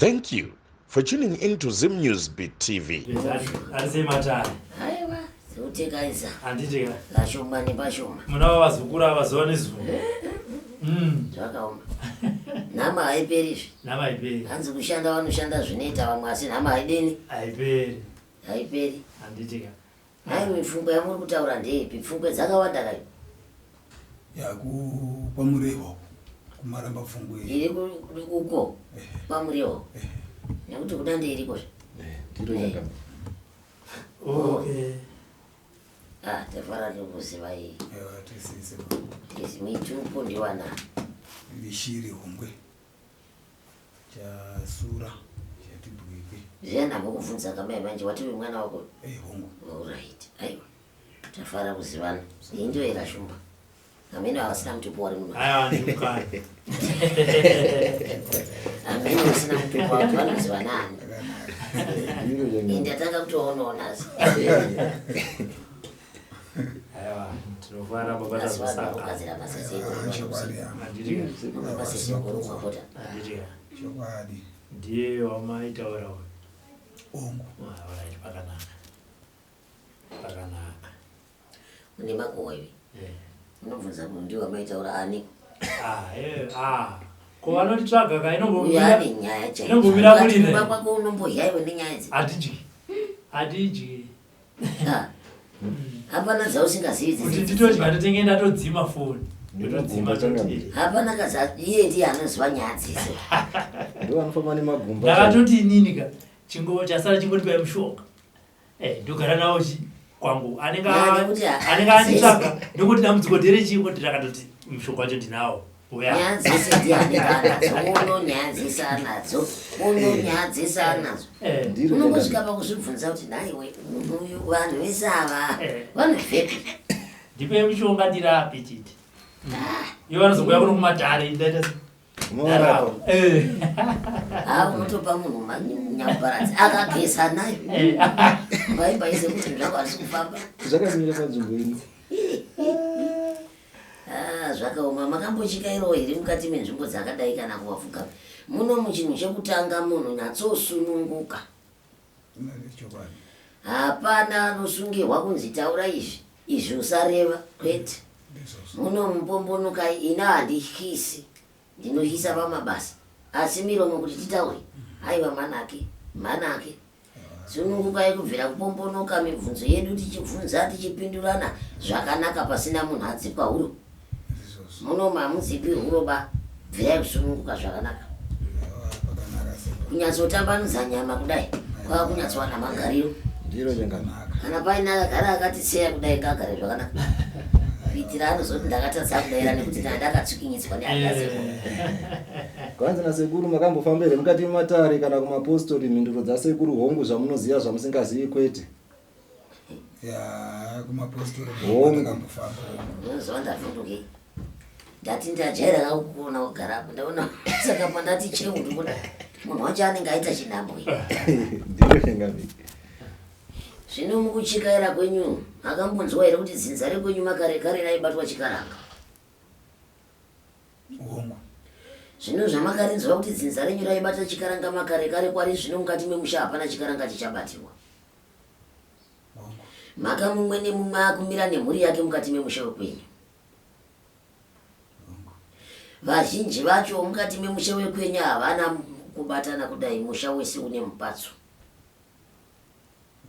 Thank you for tuning in to Zim News Beat TV. Arisei matare. Aiwa, sekutekaiza. Handiti ka. Kashoma nepashoma. Muna vazukuru ava zuva nezuva. Zvakaoma. Nhama haiperi izvi. Nhama haiperi. Hanzi kushanda vanoshanda zvinoita vamwe asi nhama haidini. Haiperi. Haiperi. Handiti ka. Nhai mipfungwa yamuri kutaura ndeipi? Pfungwe dzakawanda kai. Ya ku kwaMurehwa kumaramba pfungwe. Iri uko kwaMurehwa. Nekuti kuda ndeiriko zve. Ndiro nyanga. Okay. Ah, tafara tikuziva iyi. Ewa tisise. Tisi mitupo ndiwana. Ndishiri hungwe. Chasura chatibwikwe. Zviya ndambokubvunza kamai manje wati uyu mwana wako? Eh, hongu. Alright. Aiwa. Tafara kuzivana. Iyi ndiyo era shumba. Amene havasina mutupo wari muno. Aiwa ndikukana. Amene vasina mutupo wavo vanoziva nani. Ndiro Ini nyanga. ndatanga kutoonawo nhasi. Aiwa tinofara baba Nhasi vanhu tazosangana. vakugadzira masese Chokwadi ya. Handiti ka. masese okurumwa Handiti ka. Chokwadi. Ndiye wamaitaura uyu. Hongu. Alright, pakanaka. Pakanaka. Une makuhwa iwe. Eh. Unobvunza kuti ndiwe wamaitaura ani? Ah, eh, ah. Ko vanotitsvaga ka Uyo inombomira. ane nyaya chaidzo. Inombomira Ukati kuline. kumba kwako unomborya iwe nenyaya idzi. Hatidyi. Hatidyi. Ah. Hapana dzausingazivi Kuti dzidzi. nditodya ndotenge ndatodzima foni. Ndotodzima Ndinogumba toti. changamire. Hapana kaza iye ndiye anoziva nyaya dzese. Ndo vanofamba nemagumba. Ndakatoti inini ka chingo chasara chingotipai mushonga. Eh, ndogara nawo chi kwangu. Anenge Ya, nekuti ha- anenge anditsvaga ndokuti dambudziko nderechii kuti ndakatoti mushonga wacho ndinawo. Uya. Nyaya dzese ndiye anenge anadzo. Uno nyaya dzese anadzo. Uno nyaya dzese anadzo. Eh. Ndiro Unongosvika changamire. pakuzvibvunza kuti nhaiwe munhu uyu vanhu vese ava Eh. vanobvepi? Ndipei mushonga ndirape chete. Ivo vanozouya kuno kumatare ndaita Unovarapa. Eh. Ha unotopa munhu nyamuparadzi akageza nayo. Eh. Mbaimbai sekuti zvako hazvisi kufamba. Zvakamira panzvimbo ino. Ah, zvakaoma makambochikairawo here mukati menzvimbo dzakadai kana kuvafuga muno muchinhu chekutanga munhu nyatsosununguka Chokwadi. hapana anosungirwa kunzi taura izvi izvi usareva kwete Ndizvozvo. muno mupombonuka ina handityisi ndinotyisa pamabasa asi miromo kuti titaure aiwa manake manake Sunungukai kubvira kupombonoka mibvunzo yedu tichibvunza tichipindurana zvakanaka pasina munhu adzipwa huro. Muno hamudzipwi huro ba, bvirai kusununguka zvakanaka. Kunyatsotambanudza nyama kudai kwava kunyatsowana magariro. Ndiro nyangano. Kana paine akagara akati tseya kudai ngaagare zvakanaka. Kuitira anozoti ndakatadza kudaira nekuti ndandakatsvikinyidzwa nehanzvadzi. Kwanzi nasekuru makambofamba here mukati mematare kana kumapostori mhinduro dzasekuru hongu zvamunoziva zvamusingazivi kwete. Ya kumapostori Hongu. ndakambofamba. Unoziva ndavhundukei. Ndati ndajaira kakukuona kugara apo ndaona saka pandati cheu ndikuona munhu wacho anenge aita chinhambwe. Ndiro nyangano. Zvino mukuchikaira kwenyu makambonzwa here kuti dzinza rekwenyu makare kare raibatwa chikaranga? Hongu. Zvino zvamakarinzwa kuti dzinza renyu raibata chikaranga makare kare kwari zvino mukati memusha hapana chikaranga chichabatiwa. Hongu. Mhaka mumwe nemumwe akumira nemhuri yake mukati memusha wekwenyu. Hongu. Vazhinji vacho mukati memusha wekwenyu havana kubatana kudai musha wese une mupatso.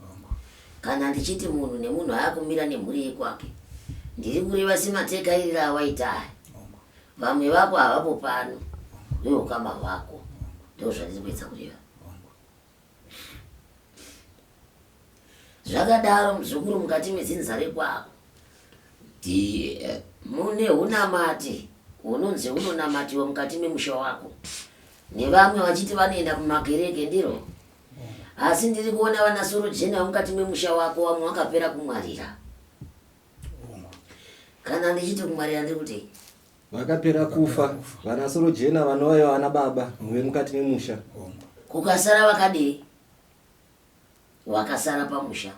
Hongu. Kana ndichiti munhu nemunhu akumira nemhuri yekwake, ndiri kureva sematekairira awaita aya. Hongu. Vamwe vako havapo pano, veukama hwako. Ndozvandiri kuedza kureva. Hongu. Zvakadaro muzukuru mukati medzinza rekwako mune hunamati hunonzi hunonamatiwa mukati memusha wako nevamwe vachiti vanoenda kumakereke ndiro asi ndiri kuona vana sorojena vemukati memusha wako vamwe vakapera kumwarira Hongu. kana ndichiti kumwarira ndiri kuti Vakapera kufa vana sorojena vanova vana baba vemukati memusha. Hongu. Kukasara vakadii wakasara pamusha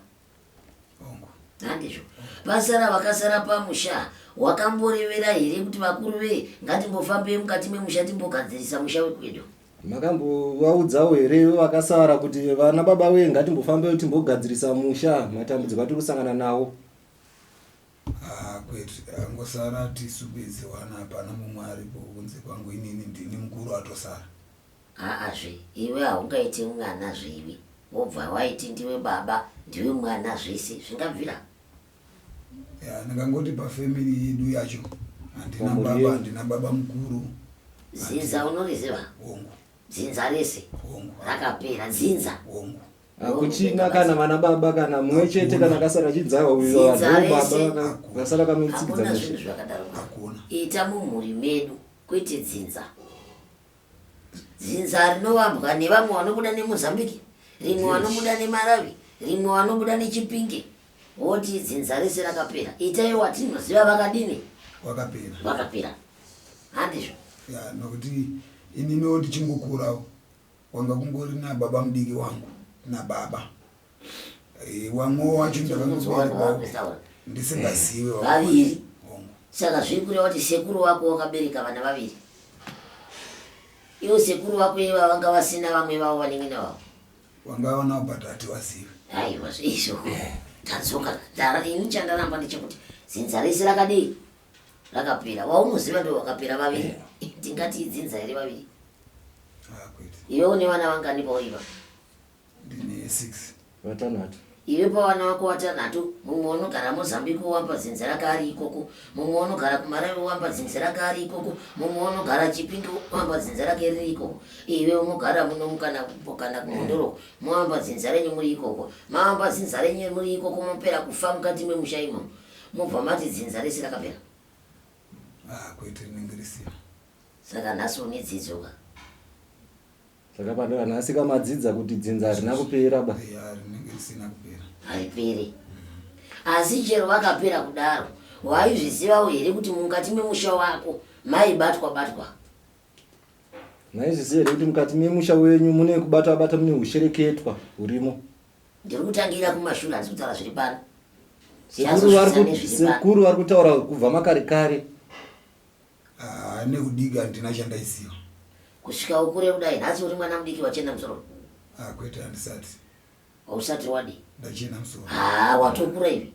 Hongu. Handizvo pasara vakasara pamusha wakamborevera here kuti vakuru vee ngatimbofambei mukati memusha timbogadzirisa musha wekwedu. Makambovaudzawo here vakasara kuti vana baba wee ngatimbofambe timbogadzirisa musha matambudziko atiri kusangana nawo? Ah, kwete angosara tisu bedzi wana hapana mumwe aripo kunze kwangu inini ndini mukuru atosara. Haazve iwe haungaiti mwana zvivi wobva waiti ndiwe baba ndiwe mwana zvese zvingabvira? Ya, ndingangoti pafamily yedu yacho handina Pamhuri baba yenyu. handina baba mukuru. Dzinza unoriziva? Hongu. Dzinza rese Hongu. rakapera dzinza. Hongu. Hakuchina kana vana baba kana mumwe chete kana akasara achinzi uyu Dzinza ndo baba rese. vakasara kamitsikidza Hakuna musha. zvinhu zvakadaro. Hakuna. Ita mumhuri medu kwete dzinza. Dzinza rinovambwa nevamwe vanobuda neMozambique, rimwe vanobuda neMalawi, rimwe vanobuda neChipinge. Woti dzinza rese rakapera. Itai watinoziva vakadini? Wakapera. Vakapera. Handizvo? Ya, nokuti ininiwo ndichingokurawo wanga kungori nababa mudiki wangu nababa e, wamwe wacho ndakangoberekwawo ndisingazive Vaviri. Hongu. Saka zviri kureva kuti sekuru wako wakabereka vana vaviri. Ivo sekuru vako iva vanga vasina vamwe vavo vanin'ina vavo. Wanga vanawo but hativazive. Aiwa izvo tadzoka ndara ini chandaramba ndechekuti dzinza rese rakadii rakapera waunoziva ndo wakapera vaviri tingati idzinza here vaviri Ah, kwete. iwe une vana vangani pauriva Ndine 6. Vatanhatu. Iwe pavana vako vatanhatu mumwe unogara Mozambique wowamba dzinza rake ari ikoko mumwe unogara kuMalawi wowamba dzinza rake ari ikoko mumwe unogara Chipinge wowamba dzinza rake riri ikoko iwe unogara muno kana kana kuMhondoro mowamba dzinza renyu muri ikoko mawamba dzinza renyu muri ikoko mopera kufa mukati memusha imomo mobva mati dzinza rese rakapera. Ah, kwete rinenge risina. Saka nhasi une dzidzo ka? Saka pano nhasi kamadzidza kuti dzinza harina kupera ba. Ya, rinenge risina kupera. Hariperi. Asi chero vakapera kudaro, waizvizivawo here kuti mukati memusha wako maibatwa batwa? Maizviziva here kuti mukati memusha wenyu mune kubatwa bata mune hushereketwa hurimo? Ndiri kutangira kumashure handisi kutaura zviri pano. Sekuru vari Chazozvisa nezviri pano. sekuru vari kutaura kubva makare kare. Ah, nekudiki handina chandaiziva. Kusvika ukure kudai nhasi uri mwana mudiki wachena musoro. Ah, kwete handisati. Hausati wadii? Ndachena musoro. Haa watokura iwe.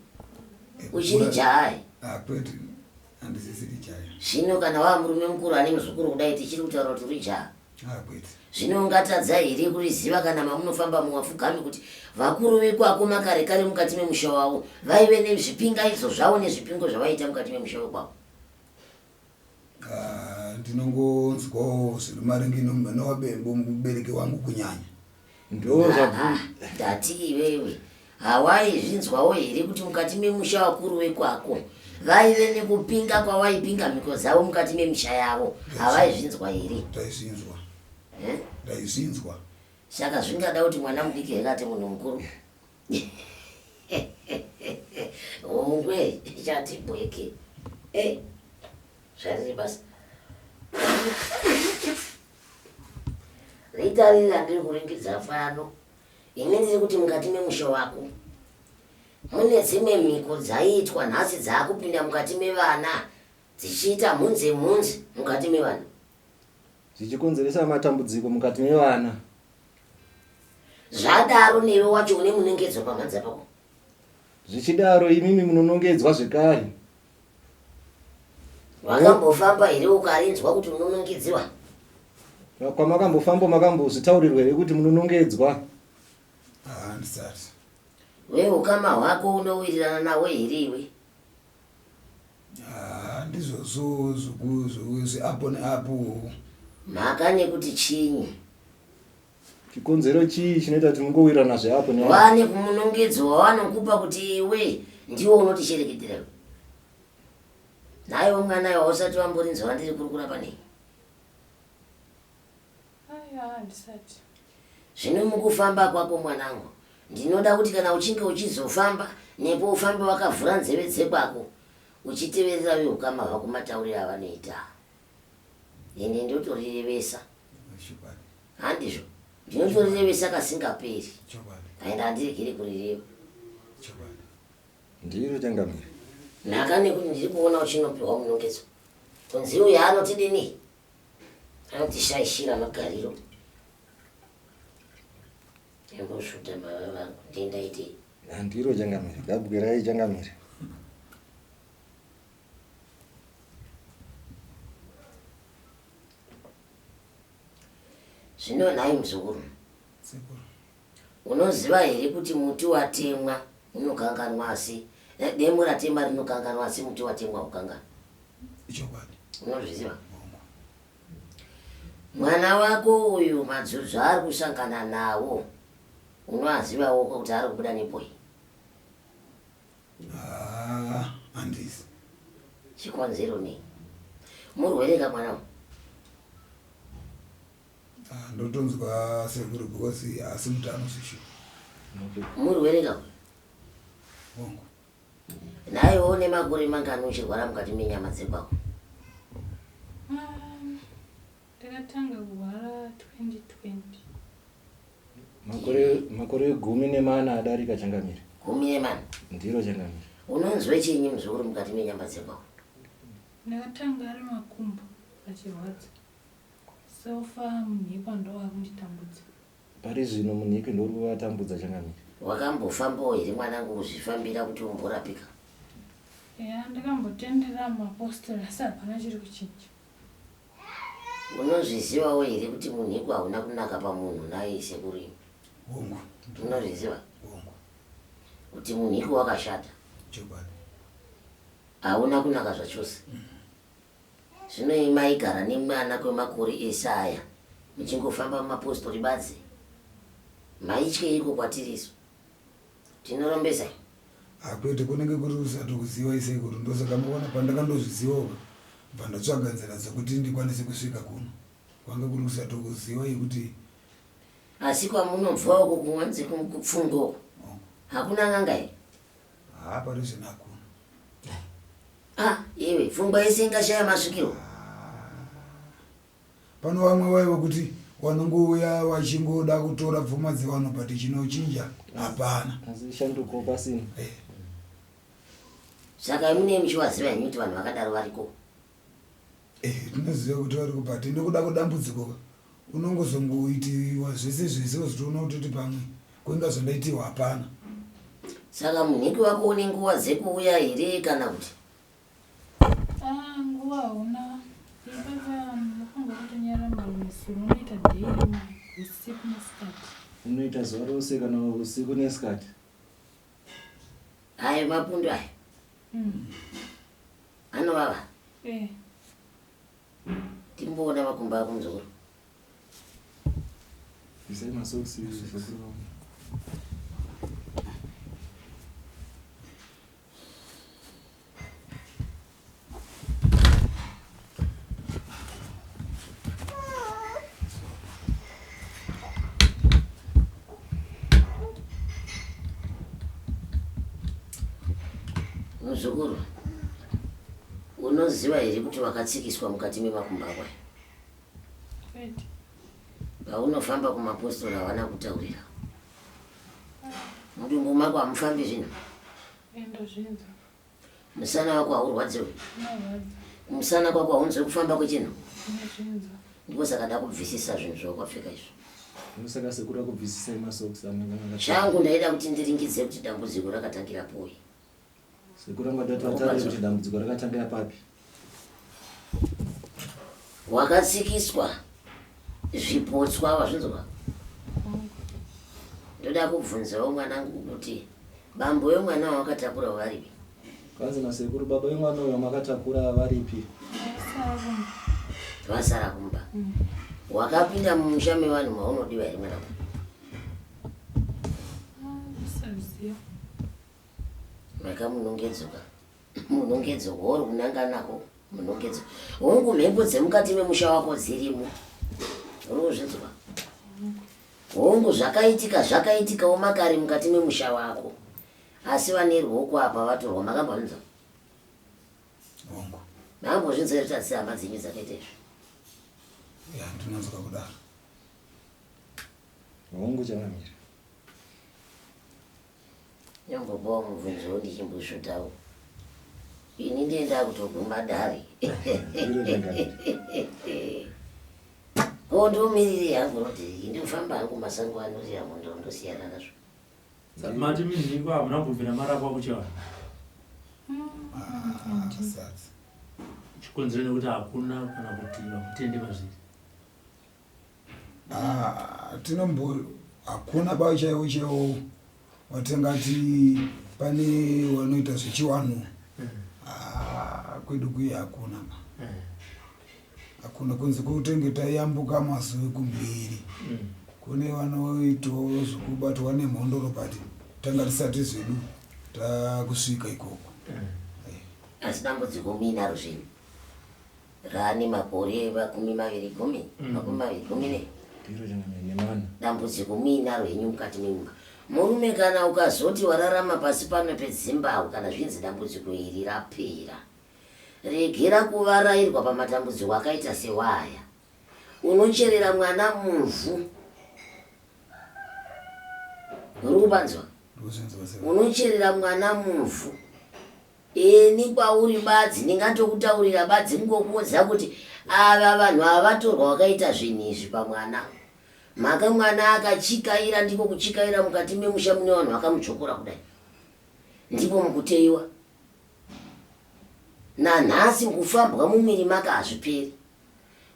Uchiri jaha. Ah, kwete handisisiri jaya. Zvino kana wava murume mukuru ane muzukuru kudai tichiri kutaura kuti uri jaha. Ah, kwete. Zvino ungatadza here kuriziva kana mamunofamba muwafugami kuti vakuru vekwako makare kare mukati memusha wavo vaive nezvipingaidzo zvavo nezvipingo zvavaiita mukati memusha wekwavo? Ah, ndinongonzwawo zviri maringe nomubereki wangu kunyanya. Ndo zvabvu. Ndati iwewe hawaizvinzwawo here kuti mukati memusha vakuru vekwako vaive nekupinga kwavaipinga mhiko dzavo mukati memisha yavo havaizvinzwa here? Ndaizvinzwa. Eh? Ndaizvinzwa. Saka zvingada kuti mwana mudiki here ati munhu mukuru? Hongwe chati bweke. Eh, zvariri basa. Ritariri randiri kuringidza pano. Ini ndiri kuti mukati memusha wako mune dzimwe mhiko dzaiitwa nhasi dzaakupinda mukati mevana dzichiita mhunze mhunze mukati mevana. Zvichikonzeresa matambudziko mukati mevana. Zvadaro newe wacho une munengedzo pamhanza pako. Zvichidaro imimi munonongedzwa zvekare. Wakambofamba here ukarinzwa kuti unonongedziwa? Kwamakambofamba makambozvitaurirwa here kuti munonongedzwa? Handisati. Weukama hwako unowirirana nawo here iwe? Ah, ndizvozvo zveapo neapo. Mhaka nekuti chinyi? Chikonzero chii chinoita kuti mungowirirana zveapo neapo? Wane kumunongedzo wawanokupa kuti iwe ndiwo unotishereketera iwe. Nhaiwo mwana iwe hausati wamborinzwa vandiri kurukura panei? Aiwa handisati. Zvino mukufamba kwako mwanangu, ndinoda kuti kana uchinge uchizofamba nepo ufambe wakavhura nzeve dzekwako uchiteverera veukama hwako matauriro avanoita. Ende ndotorirevesa. Handizvo? Ndinotorirevesa kasingaperi. Aenda handiregere kurireva. Ndiro changamire. Nhaka nekuti ndiri kuona uchinopiwa munongedzo. Kunzi uyu anotidini? Anotishaishira magariro. Ingosvuta baba vangu ndindaitei? Handiro changamire, gabwirai changamire. Zvino nhai muzukuru, Sekuru. unoziva here kuti muti watemwa unokanganwa asi eh, demo ratemwa rinokanganwa asi muti watemwa haukanganwi? Ichokwadi. Unozviziva? Hongu. Mwana wako uyu madzudzo aari kusangana nawo unoazivawo kuti ari kubuda nepoi? Ah, handisi. Chikonzero nei? Murwere ka mwana uyu? Ah, ndotonzwa sekuru because haasi mutano zvishuwa. Murwere ka uyu? Hongu. Nhaiwe une makore mangani uchirwara mukati menyama dzekwako? Ndakatanga kurwara 2020. Makore makore 14 adarika changamire. 14? Ndiro changamire. Unonzwe chinyi muzukuru mukati menyama dzekwako? Ndakatanga ari makumbo achirwadza. So far munhikwa ndo akunditambudza. Pari zvino munhikwi ndouri kuvatambudza changamire. Wakambofambawo here mwanangu kuzvifambira kuti umborapika? Eya, ndakambotendera mapostori asi hapana chiri kuchinja. Unozvizivawo here kuti munhikwi hauna kunaka pamunhu nhai sekuru imi? Hongu. Unozviziva? Hongu. Kuti munhikwi wakashata? Chokwadi. Hauna kunaka zvachose. Zvino imi maigara nemwana kwemakore ese aya muchingofamba mumapostori badzi? Maityeiko kwatiri isu? Tinorombesa imi. Ah kwete kunenge kuri kusatokuziva isekuru ndosaka maona pandakandozvizivawo ka bva ndatsvaga nzira dzekuti ndikwanise kusvika kuno kwanga kuri kusatokuziva yekuti Asi kwamunobva uko kunwanzi kupfungwa uko hakuna n'anga here? Haa pari zvino hakuna. Ah iwe pfungwa yese ingashaya masvikiro. Pano vamwe vaiva kuti wanongouya wachingoda kutora pfuma dzevanhu but chinochinja hapana. Asi shanduko pasina. Eh. Saka imwi nei muchivaziva henyu kuti vanhu vakadaro variko? Eh, tinoziva kuti variko but nekuda kwedambudziko ka unongozongoitiwa zvese zvese wozotoona kutoti pamwe kwenga zvandaitiwa hapana. Saka munhiki wako une nguva dzekuuya here kana kuti? Ah, nguva hauna. Ipapa munofunga kutonyara marumisiro unoita daily usiku nesikati. Unoita zuva rose kana usiku nesikati. Ayo mapundu ayo. Anovava. Eh. Timboona makumbo ako muzukuru. Isai masocks sekuru vangu. Muzukuru, unoziva here kuti wakatsikiswa mukati memakumbo ako aya? Kwete. Paunofamba kumapostori havana kutaurira. Mudumbu mako hamufambi zvinhu. Ndozvinzwa. Musana wako haurwadziwe. Unorwadza. Musana kwako haunzwe kufamba kwechinhu. Ndozvinzwa. Ndiko saka ndakubvisisa zvinhu zvawakapfeka izvo. Ndosaka sekuru akubvisisai masocks amanga makapfeka. Changu ndaida kuti ndiringidze kuti dambudziko rakatangira poi. Sekuru angada kuti vataure kuti dambudziko rakatangira papi. Wakatsikiswa zvipotswa wazvinzwa? Ndoda kubvunzawo mwanangu kuti bambo wemwana wawakatakura varipi? Kwanzi nasekuru baba vemwana uyo wamakatakura varipi? Vasara kumba. Wakapinda mumusha mevanhu maunodiwa here mwanangu? Kusaziva. Makamunongedzo ka munongedzo wauri kunanga nako munongedzo hongu mhepo dzemukati memusha wako dzirimo uri kuzvinzwa hongu zvakaitika zvakaitikawo makare mukati memusha wako asi vane ruoko apa vatorwa makambozvinzwa Hongu. Makambozvinzwa here kuti asi hama dzenyu dzakaita izvi Ya, ndinonzwa kudaro. Hongu changamire. Nyambopawo mubvunzo ndichimbosvutawo. Ini ndiye ndakutoguma dare. Ndiro changamire. Ko Ko ndomirire hangu roti ndofamba hangu masango anoriya mondo ndosiyana nazvo. Mati minhikwa hamuna kumbobvira marapwa kuchivanhu. Ah, Chikonzero nekuti hakuna kana kuti vakutende mazviri. Ah, tinombo hakuna ba chaiwo chaiwo watingati pane wanoita zvechiwanhu. Ah, kwedu kuye hakuna ba. Hakuna kunze kwekutenge tayambuka mazuva kumberi. Kune vanoitawo zvekubatwa nemhondoro but tanga tisati zvedu takusvika ikoko. Asi dambudziko muinaro zvenyu rane makore 20, 24. Ndiro changamire nemana. Dambudziko muinaro henyu mukati memumba. Murume kana ukazoti wararama pasi pano pedzimbahwe kana zvinzi dambudziko iri rapera. Regera kuvarairwa pamatambudziko akaita sewaya. Unocherera mwana muvhu. Uri kupanzwa? Ndozvinzwa sei? Unocherera mwana muvhu. Ini kwauri badzi ndingatokutaurira badzi kungokuudza kuti ava vanhu ava vatorwa vakaita zvinhu izvi pamwana. Mhaka mwana akachikaira ndiko kuchikaira mukati memusha mune vanhu vakamudzvokora kudai. Ndipo mukuteiwa. Nanhasi kufambwa mumiri make hazviperi.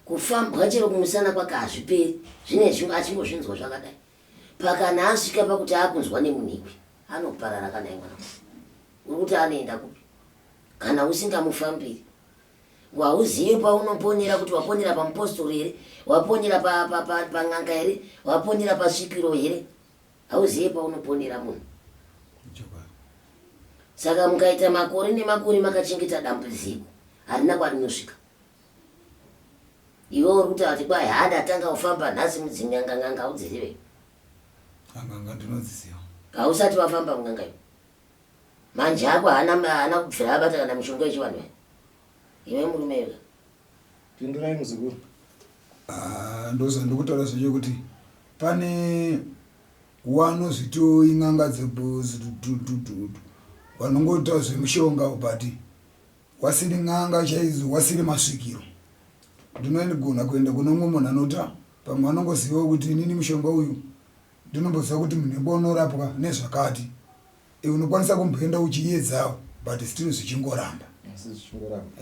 Kufambwa chero kumusana kwake hazviperi. Zvine zvimwe achingozvinzwa zvakadai. Pakana asvika pakuti akunzwa nemunhikwi anoparara kana mwana. Uri kuti anoenda kupi? Kana usingamufambiri. Wauzive paunoponera kuti waponera pamupostori here, waponera pan'anga here, waponera pasvikiro here. Hauzive paunoponera munhu. Chokwadi. Saka mukaita makore nemakore makachengeta dambudziko harina kwarinosvika. Iwe uri kutaura kuti kwai haa ndatanga kufamba nhasi mudzin'anga n'anga haudzizive. N'anga ndinodziziva. Hausati wafamba mun'anga iwe. Manje ako haana kubvira abata kana mishonga yechivanhu here. Iwe murume iwe. Pindurai muzukuru. Ah, ndozvandikutaura zvacho kuti pane wanozvitiwo in'anga vanongoita zvemushonga but wasiri n'anga chaidzo wasiri masvikiro. Ndinogona kuenda kune umwe munhu anota pamwe anongozivawo kuti inini mushonga uyu ndinomboziva kuti munhu unorapwa nezvakati. Iwe unokwanisa kumboenda uchiedzawo but still zvichingoramba. Asi zvichingoramba.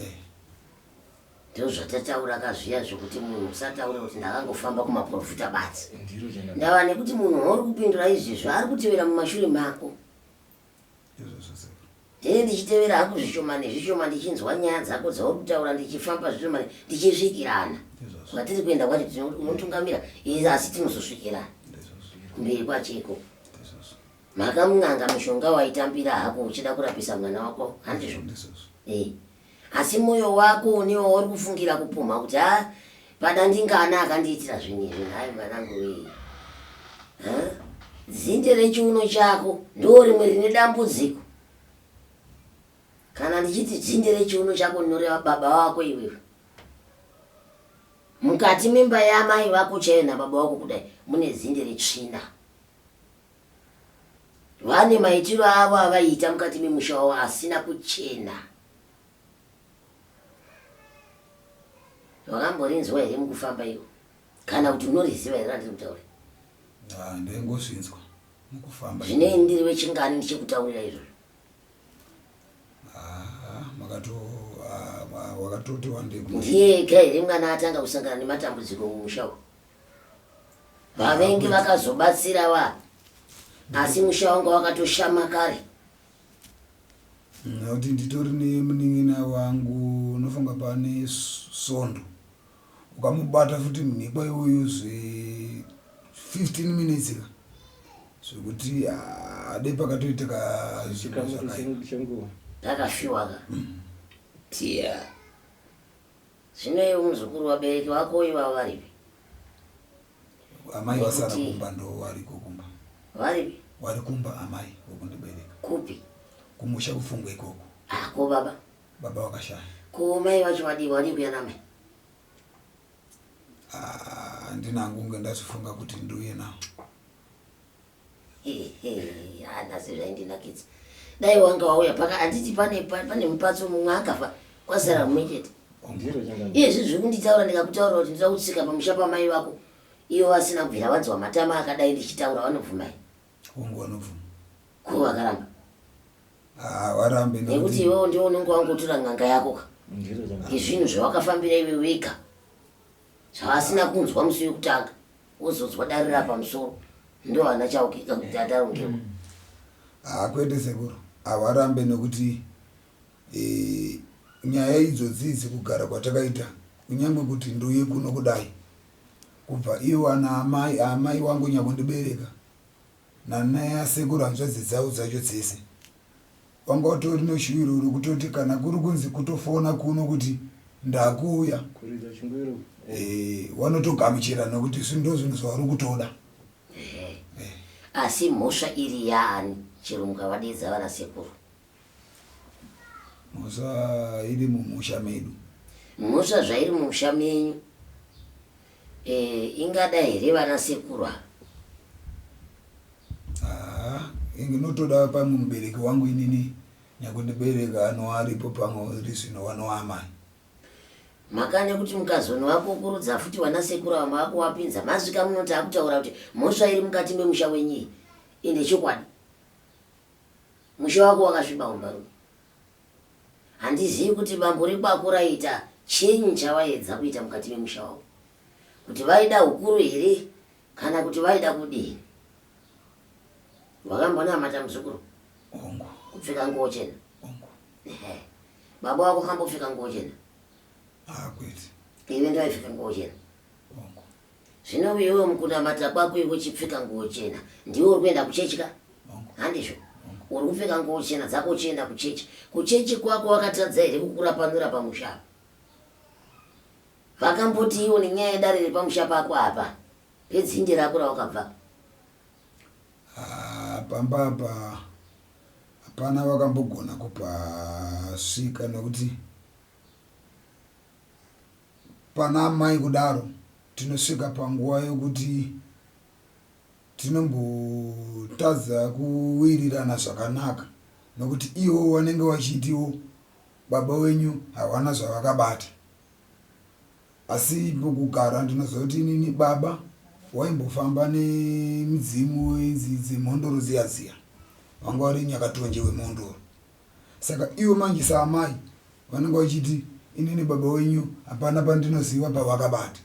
Ndozvatataura kazviya zvekuti munhu usataure kuti ndakangofamba kumaprofita badzi. Ndiro changamire. Ndava nekuti munhu wauri kupindura izvezvi ari kutevera mumashure mako. Izvozvo sekuru. Ndini ndichitevera hangu zvishoma nezvishoma ndichinzwa nyaya dzako dzauri kutaura ndichifamba zvishoma tichisvikirana. Izvozvo. Kwatiri kuenda kwacho unotungamira asi tinozosvikirana. Ndizvozvo. Kumberi kwacheko. Ndizvozvo. Mhaka mun'anga mishonga waitambira hako uchida kurapisa mwana wako handizvo? Ndizvozvo. Asi moyo wako une wauri kufungira kupumha kuti ha pada ndingana akandiitira zvinhu izvi nhai mwanangu wee. Dzinde rechiuno chako ndo rimwe rine dambudziko. Kana ndichiti dzinde rechiuno chako ndinoreva baba vako iwewe. Mukati memba yamai vako chaiyo nababa vako kudai mune dzinde retsvina. Vane maitiro avo avaiita mukati memusha wavo asina kuchena. Wakamborinzwa here mukufamba iwo? Kana kuti unoriziva here randiri kutaura? Ah, ndaingozvinzwa mukufamba. Zvinei ndiri wechingani ndichikutaurira izvozvo? Ah, makato ah, wakatoti wandei Ndiye ega here mwana atanga kusangana nematambudziko mumusha umu? Vavengi vakazobatsira va asi musha wanga wakatoshama kare. Nekuti nditori nemunin'ina wangu unofunga pane svondo ukamubata futi mhikwa iyoyo zve 15 minutes ka zvekuti ade pakatoitika zvinhu zvakaipa. Chenguva. Pakafiwa ka. Tiya. Zvino iwe muzukuru vabereki vako ivavo varipi? Amai vasara kumba ndo variko kumba. Varipi? Vari kumba amai vokundibereka. Kupi? Kumusha kupfungwa ikoko. Ah, ko baba? Baba vakashaya. Ko mai vacho vadii vadii kuya namai? Ah, handina hangu kunge ndazvifunga kuti ndiuye nawo. Nhasi zvaindinakidza. Dai wanga wauya paka handiti pane mupatso mumwe akafa kwasara mumwe chete. Ndiro changamire. Iye zvinhu zviri kunditaura ndikakutaurira kuti ndinoda kutsika pamusha pamai vako ivo vasina kubvira vanzwa matama akadai ndichitaura vanobvuma here? Hongu vanobvuma. Ko vakaramba? Ah, varambe nekuti iwewo ndiwe unenge wangotora n'anga yako ka izvinhu zvawakafambira iwe wega zvavasina kunzwa musi wekutanga wozonzwa dare rapamusoro ndo vana chaukika kuti atarongerwa. Ah, kwete sekuru havarambe nekuti e, nyaya idzodzi idzi kugara kwatakaita kunyange kuti nduye kuno kudai kubva ivo ana amai amai wangu nyakundibereka nanasekuru hanzvadzi dzavo dzacho dzese wanga utori neshuwiro rekutoti kana kuri kunzi kutofona kuno kuti ndakuuya Kuridza chingwiro. Eh, wanotogamuchira nokuti zvinhu ndozvinhu zvauri kutoda. Asi mhosva iri yaani chero mukavadeedza vana sekuru? Mhosva iri mumusha medu. Mhosva zvairi mumusha menyu eh, ingada here vana sekuru ava? Haa, inotoda pamwe mubereki wangu inini nyakundibereka anoaripo pamwe ri zvino wanoamai. Mhaka nekuti mukazonovakokorodza futi vana sekuru ava mavakuvapinza masvika muno takutaura kuti mhosva iri mukati memusha wenyu iyi ende chokwadi musha wako wakasviba hombarume handizivi kuti bambo rekwako raiita chenyi chavaedza kuita mukati memusha wavo kuti vaida hukuru here kana kuti vaida kudii wakambonamata muzukuru Hongu. Kupfeka nguo chena. Hongu. Ehe. Baba wako kambopfeka nguo chena? Ah, kwete. Iwe ndaipfeka nguo chena. Hongu. Zvino iwe mukunamata kwako iwe uchipfeka nguo chena, ndiwe uri kuenda kuchechi ka? Hongu. Handizvo? Uri kupfeka nguo chena dzako uchienda kuchechi. Kuchechi kwako wakatadza here kukurapanura pamusha apa? Vakamboti iwo nenyaya yedare repamusha pako apa, pedzinde rako rawakabva. Haa pamba apa hapana vakambogona kupasvika nekuti pana amai kudaro tinosvika panguva yokuti tinombotadza kuwirirana zvakanaka nokuti ivo vanenge vachitiwo baba wenyu hawana zvavakabata. Asi mukugara ndinoziva kuti inini baba waimbofamba nemidzimu idzi dzemhondoro dziya dziya vanga vari nyakatonje wemhondoro saka ivo manje saamai vanenge vachiti inini baba wenyu hapana pandinoziva pavakabata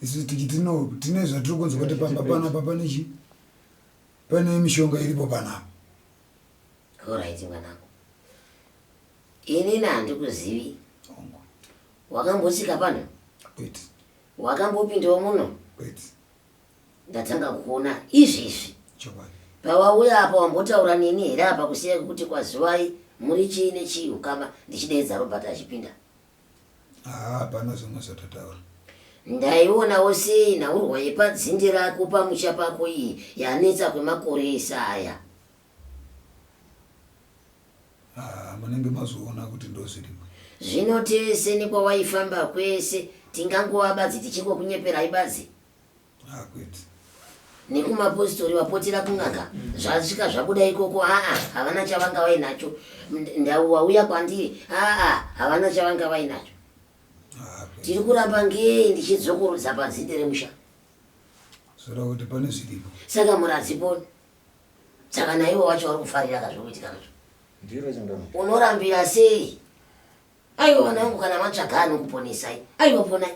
isu tichiti no tine zvatiri kunzwa kuti pamba panapa pane chi pane mishonga iripo panapa. Horaiti mwanangu Inini handikuzivi. Wakambotsika pano? Kwete. Wakambopindawo muno? Kwete. Ndatanga kukuona izvezvi. Chokwadi. Pawauya apa wambotaura neni here apa kusiya kwekuti kwazivai muri chii nechii ukama ndichideedza Robert achipinda? Haa hapana zvimwe zvatataura. Ndaionawo sei nhaurwa yepadzinde rako pamusha pako iyi yanetsa kwemakore ese aya. Ah, munenge mazviona kuti ndozviripo. Zvino tese nekwawaifamba kwese tingangova badzi tichingokunyeperai badzi? Ah, kwete. Nekumapositori vapotera kun'anga zvasvika zvabuda ikoko aa havana chavanga vainacho ndau wauya kwandiri aa havana chavanga vainacho. Ah, kwete. Tiri kuramba ngei ndichidzokorodza padzinde remusha? Zvoreva kuti pane zviripo. Saka muradziponi Saka naivo wacho vari kufarira ka zviri kuitika zvacho. Ndiro changamire. Unorambira sei? Aiwa vana vangu kana matsvaga anokuponesai. Aiwa ponai.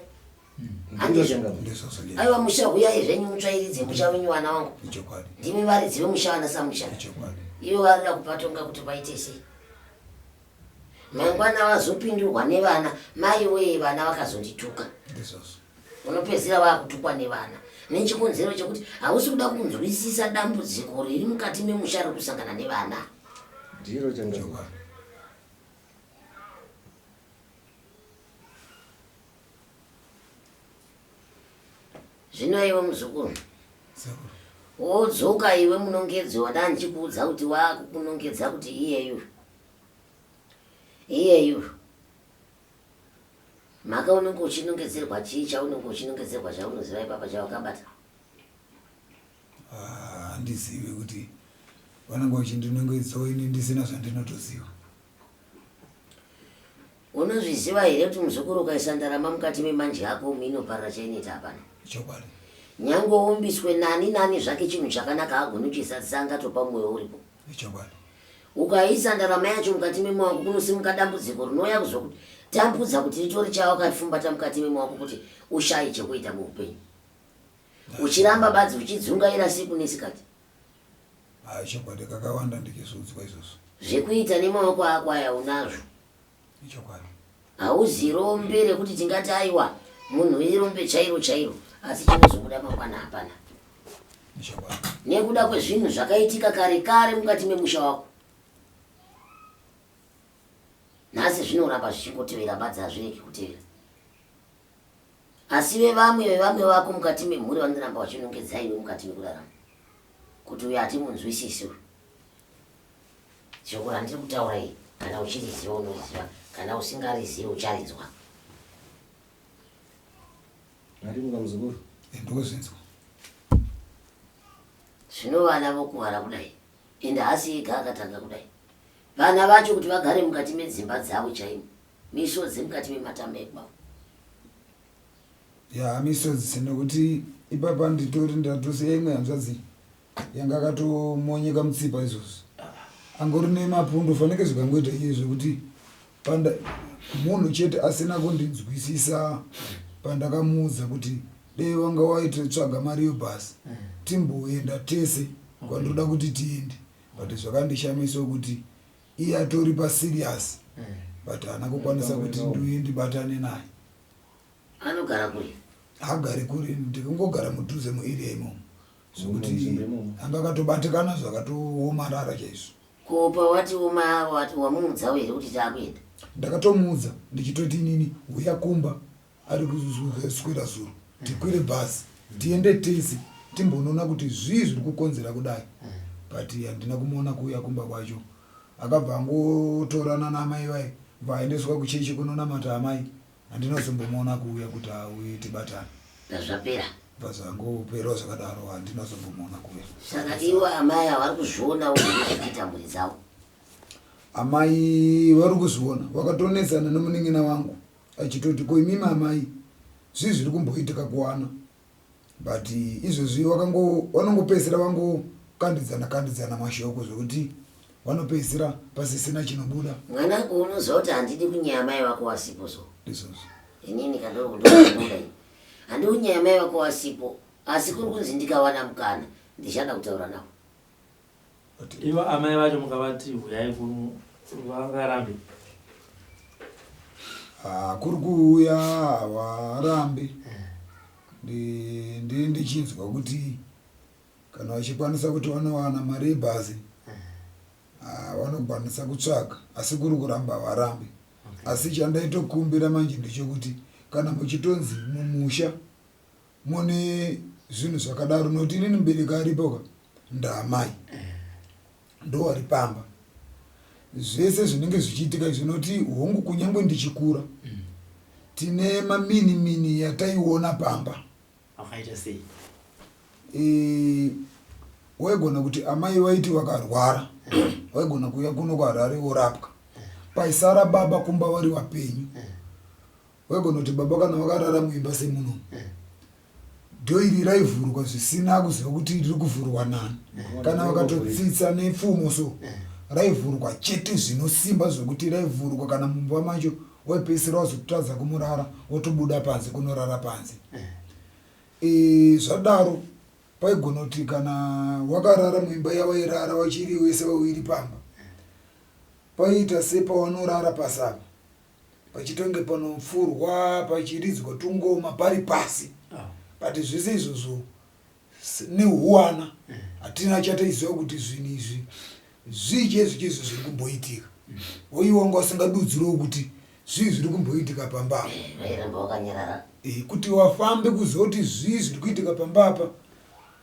Ndiro Handizvo. changamire. Ndizvozvo ndizvo. Aiwa musha huyai zvenyu mutsvairidze musha wenyu vana vangu. Ichokwadi. Ndimi varidzi vemusha vana samusha. Ichokwadi. Ivo varida kupatonga kuti paite sei. Mangwana vazopindurwa nevana mai wee vana vakazondituka. Ndizvozvo. Unopedzisira wakutukwa nevana nechikonzero chekuti hausi kuda kunzwisisa dambudziko riri mukati memusha riri kusangana nevana. Ndiro changamire. Zvino iwe muzukuru wodzoka iwe munongedzo wandandichikuudza kuti wakukunongedza kuti iyeyu iyeyu Mhaka unenge uchinongedzerwa chii chaunenge uchinongedzerwa chaunoziva ipapa chawakabata? Ah, handizivi kuti vanenge vachindinongedzawo ini ndisina zvandinotoziva. Unozviziva here kuti muzukuru ukaisa ndarama mukati memanje ako umu inoparira chainoita hapana. Chokwadi. Nyangwe uumbiswe nani nani zvake chinhu chakanaka haagoni kuchizadzisa angatopa mwoyo uripo. Ichokwadi. Ukaisa ndarama yacho mukati memwoyo wako kunosimuka dambudziko rinouya kuzokutambudza kuti ritore chawakafumbata mukati memwoyo wako kuti ushaye chekuita muupenyu. Uchiramba badzi uchidzungaira siku nesikati. Haa chokwadi kakawanda ndichizviudzwa izvozvo. Zvekuita nemaoko ako aya unazvo. Ichokwadi. Hauzi rombe rekuti tingati aiwa munhu irombe chairo chairo asi chinozobuda mangwana hapana. Ichokwadi. Nekuda kwezvinhu zvakaitika kare kare mukati memusha wako. Nhasi zvinoramba zvichingotevera badzi hazviregi kutevera. Asi vevamwe vevamwe vako mukati memhuri vanoramba vachinongedza iwe mukati mekurarama kuti uyu hatimunzwisisi uyu. Shoko randiri kutaura iri kana uchiriziva unoriziva kana usingarizivi ucharinzwa. Arimuka muzukuru. Eh, ndozvinzwa. Zvino vana vokuvara kudai ende haasi ega akatanga kudai. Vana vacho kuti vagare mukati medzimba dzavo chaimo Misodzi mukati mematama ekwavo. Ya misodzi nekuti ipapa nditori ndatosiya imwe hanzvadzi yanga akatomonyeka mutsipa izvozvi angori nemapundu fanike zvikangoita iye zvekuti panda munhu chete asina kundinzwisisa pandakamuudza kuti dei wanga waitotsvaga mari yebhasi timboenda tese kwandoda kuti tiende but zvakandishamisa kuti Iye atori pa serious but haana kukwanisa kuti ndiuye ndibatane naye. Anogara kure? Haagari kure, ndikungogara mudhuze mu area imomo zvekuti anga akatobatikana zvakatoomarara chaizvo. Ko pawati oma wamuudzawo here kuti taakuenda? Ndakatomuudza ndichitoti inini huya kumba ari kuswera zuro tikwire bhazi tiende tese timbonoona kuti zvii zviri kukonzera kudai but handina kumuona kuuya kumba kwacho akabva angotorana naamai vaye bva aendeswa kuchechi kunonamata amai handina kuzombomuona kuuya kuti auye tibatane Zvapera bva zvangoperawo zvakadaro handina kuzombomuona kuuya saka ivo amai ava vari kuzvionawo here zvikuita mhuri dzavo amai vari kuzviona vakatonetsana nemunin'ina wangu achitoti ko imimi amai zvii zviri kumboitika kuwana but izvezvi vanongopedzisira vangokandidzana kandidzana mashoko zvekuti vanopedzisira pasisina chinobuda. Mwanangu unoziva kuti handidi kunyaya amai vako wasipo so. Ndizvozvo. Inini kandorikutoda ini. Handidi kunyaya amai vako wasipo asi kuri kunzi ndikawana mukana ndichada kutaura navo. Ivo amai vacho mukavati huyai kuno vangarambe? Ah, kuri kuuya havarambi ndi ndichinzwa kuti kana vachikwanisa kuti vanowana mari yebhazi ah, vanokwanisa kutsvaga asi kuri kuramba havarambi asi chandaitokumbira manje ndechekuti kana muchitonzi mumusha mune zvinhu zvakadaro nokuti inini mubereki aripo ka ndaamai ndowari pamba zvese zvinenge zvichiitika izvi nokuti hongu kunyange ndichikura tine mamini mini yataiona pamba akaita sei e, waigona kuti amai vaiti vakarwara waigona kuuya kuno kuharare worapwa paisara baba kumba vari vapenyu Waigona kuti baba kana vakarara muimba semuno dho iri raivhurwa zvisina kuziva kuti riri kuvhurwa nani kana vakatotsitsa nepfumo so raivhurwa chete zvinosimba zvekuti raivhurwa kana mumba macho waipedzisira wazotadza kumurara wotobuda panze kunorara panze e, zvadaro paigona kuti kana wakarara muimba yawairara wachiri wese wawiri pamba paiita sepawanorara pasapa pachitonge panopfurwa pachiridzwa tungoma pari pasi ah. but zvese izvozvo nehuwana eh. hatina chataiziva kuti zvinhu izvi zvii chaizvo chaizvo zviri kumboitika mm. oyi wanga usingadudziriwo kuti zvii zviri kumboitika pamba apa eh, eh, kuti wafambe kuziva kuti zvii zviri kuitika pamba apa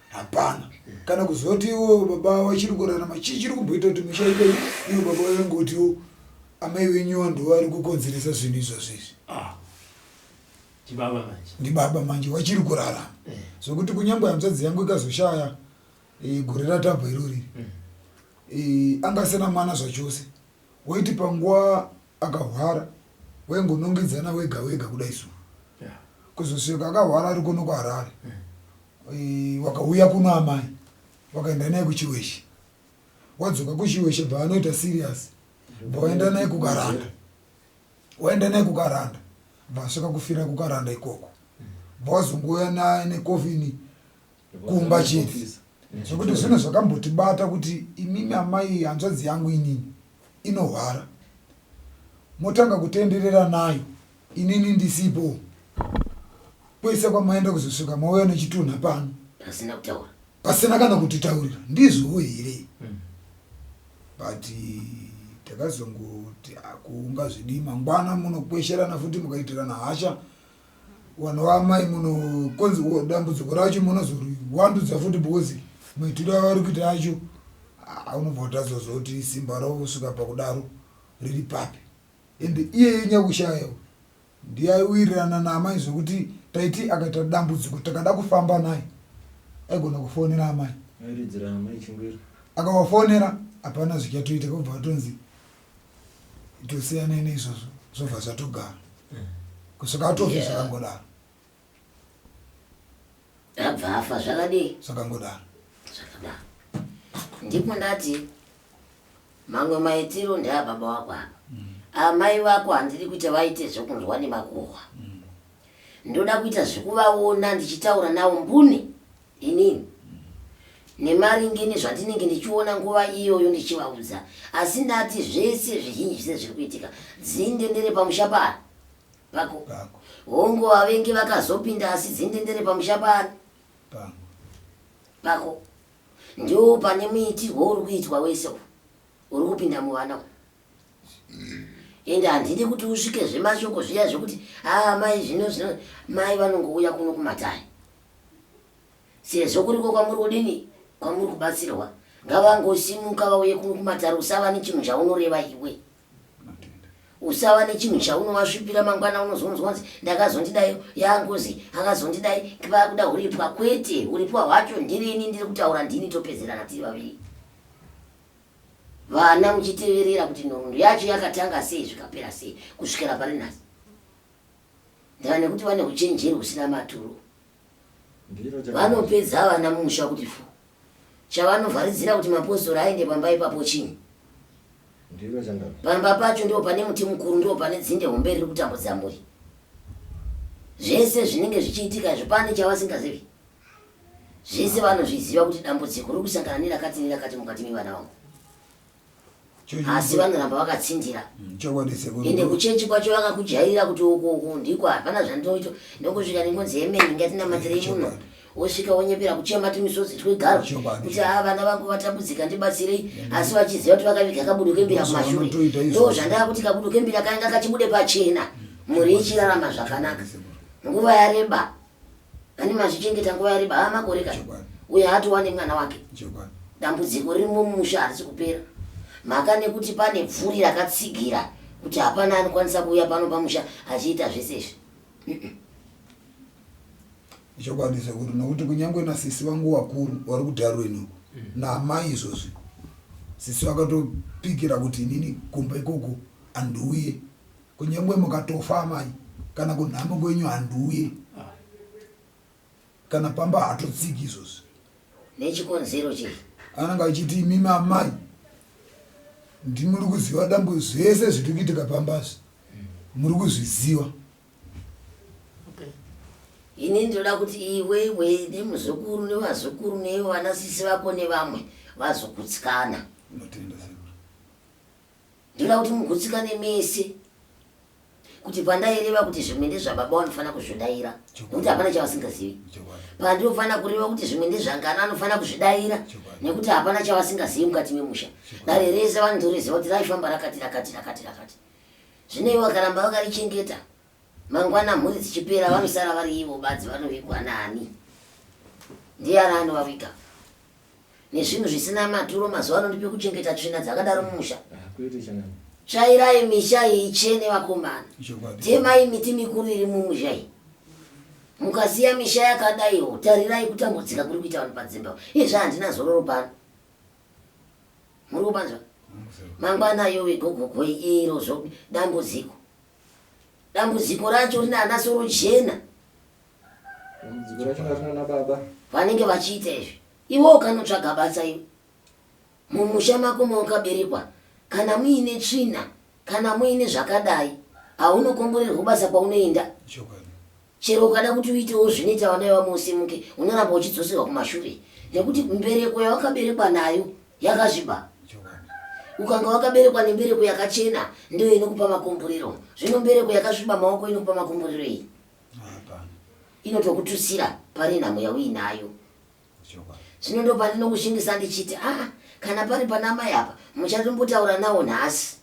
hapana mm. kana kuziva kuti iwo baba vachiri kurarama chii chiri kumboita kuti musha idai iwo baba vavengotiwo Amai venyu ndo vari kukonzeresa zvinhu izvozvo izvi. Ah. Ndibaba manje. Ndibaba manje wachiri kurarama. Eh. Zvekuti kunyangwe hanzvadzi yangu ikazoshaya eh, gore ratabva irori. Mm. Eh, anga asina mwana zvachose. Waiti panguva akahwara. Waingonongedzana wega wega kudai so. Kuzosvika akahwara ari kuno kuHarare. Wakauya kuno amai. Wakaenda naye kuChiweshe. Wadzoka kuChiweshe bva anoita serious. Bva waenda naye kuKaranda. Waenda naye kuKaranda. Bva asvika kufira kuKaranda ikoko. Bva wazongouya naye nekofini kumba chete. Zvekuti zvinhu zvakambotibata kuti imimi amai hanzvadzi yangu inini inohwara. Motanga kutenderera nayo inini ndisipo. Kwese kwamaenda kuzosvika mauya nechitunha pano. Pasina kutaura. Pasina kana kutitaurira. Ndizvowo here? But takazongoti akungazvidii mangwana munokwesherana futi mukaitirana hasha. Vanhu vaamai munokonzi dambudziko racho munozoriwandudza futi because maitiro avari kuita acho unobva utazozoti simba ravo kusvika pakudaro riri papi. Ende iyeye nyakushaya ndiye aiwirirana naamai zvekuti taiti akaita dambudziko takada kufamba naye aigona kufonera amai. Airidzira amai chingwiri. Akavafonera hapana zvichatoita kubva atonzi tosiyanai neizvozvo zvobva zvatogara kusvika atofe Yeah. zvakangodaro. Abva afa zvakadii? Zvakangodaro. Zvakadaro. Ndipo ndati mamwe maitiro ndeababa wako apa. Amai vako handidi kuita vaite zvekunzwa nemakuhwa. Ndoda kuita zvekuvaona ndichitaura navo mbune inini. Nemaringe nezvandinenge ndichiona nguva iyoyo ndichivaudza. Asi ndati zvese zvizhinji zvese zviri kuitika dzinde ndere pamusha paani? Pako. Pako. Hongu vavengi vakazopinda asi dzinde ndere pamusha paani? Pangu. Pako. Ndiwo pane muitirwo uri kuitwa wese uyu. Uri kupinda muvana uyu. Ende handidi kuti usvike zvemashoko zviya zvekuti aa mai zvino zvino mai vanongouya kuno kumatare. Sezvo kuriko kwamuri kudini kwamuri kubatsirwa ngavangosimuka vauye kuno kumatare usava nechinhu chaunoreva iwe. Usava nechinhu chaunovasvipira mangwana unozonzwa kunzi ndakazondidai yangozi akazondidai vakuda huripwa kwete huripwa hwacho ndirini ndiri kutaura ndini topedzerana tiri vaviri. Vana muchiteverera kuti nhoroondo yacho yakatanga sei zvikapera sei kusvikira pari nhasi. Ndava nekuti vane uchenjeri husina maturo. Vanopedza vana mumusha kuti fu. Chavanovharidzira kuti mapostori aende pamba ipapo chinyi? Pamba pacho ndipo pane muti mukuru, ndipo pane dzinde hombe riri kutambudza mhuri. Zvese zvinenge zvichiitika izvi pane chavasingazivi. Zvese vanozviziva kuti dambudziko riri kusangana nerakati nerakati mukati mevana vangu. Asi vanoramba vakatsindira. Chokwadi sekuru. Ende kuchechi kwacho vakakujairira kuti uku uku ndiko hapana zvandinoita. Ndokusvika nengonzi amen ngatinamatirei muno. Wosvika wonyepera kuchema tumisodzi twegaro kuti haa vana vangu vatambudzika ndibatsirei asi vachiziva kuti vakaviga kabudo kembira kumashure. Ndo zvandava kuti kabudo kembira kanga kachibude pachena mhuri ichirarama zvakanaka. Nguva yareba. Ani mazvichengeta nguva yareba haa makore ka. Uye haatowa nemwana wake. Dambudziko ririmo mumusha harisi kupera. Mhaka nekuti pane bvuri rakatsigira kuti hapana anokwanisa kuuya pano pamusha achiita zvese izvi. Ichokwadi sekuru nokuti kunyange nasisi vangu vakuru vari kuDarwin uku naamai izvozvi sisi vakatopikira kuti inini kumba ikoko handiuye kunyange mukatofa amai kana kunhamo kwenyu handiuye kana pamba hatotsiki izvozvi. Nechikonzero chei? Anenge achiti imimi amai ndimuri kuziva dambu zvese zviri kuitika pambazvi muri kuzviziva. Ini ndinoda kuti iwewe nemuzukuru nevazukuru newe vana sisi vako nevamwe vazogutsikana. Ndinotenda sekuru. Ndinoda kuti mugutsikane mese kuti pandaireva kuti zvimwe ndezvababa vanofanira kuzvidaira nekuti hapana chavasingazivi. Pandinofanira kureva kuti zvimwe ndezvangana anofanira kuzvidaira nekuti hapana chavasingazivi mukati memusha. Dare rese vanotoriziva kuti raifamba rakati rakati rakati rakati. Zvino ivo vakaramba vakarichengeta, mangwana mhuri dzichipera vanosara vari ivo badzi vanovigwa nani? Ndiani anovaviga? Nezvinhu zvisina maturo mazuva ano ndipe kuchengeta tsvina dzakadaro mumusha. Tsvairai misha iyi ichene vakomana. Temai miti mikuru iri mumusha iyi. Mukasiya misha yakadaiwo tarirai kutambudzika kuri kuita vanhu padzimba. Izvi handina zororo pano. Muri kupanzwa? Mangwana yowe gogogoi iro zvo dambudziko. Dambudziko racho rina ana soro jena. Dambudziko racho rina ana baba. Vanenge vachiita izvi. Iwe ukanotsvaga basa iwe. Mumusha mako mawakaberekwa kana muine tsvina kana muine zvakadai haunokomborerwa basa kwaunoenda. Chero ukada kuti uitewo zvinoita vana vevamwe usimuke unoramba uchidzoserwa kumashure nekuti mbereko yawakaberekwa nayo yakasviba. Ukanga wakaberekwa nembereko yakachena ndiyo inokupa makomborero. Zvino mbereko yakasviba maoko inokupa makomborero ei? Inotokututsira pane nhamo yauinayo. Zvino ndopandinokushingisa ndichiti aa kana pari pana mai apa muchatombotaura nawo nhasi.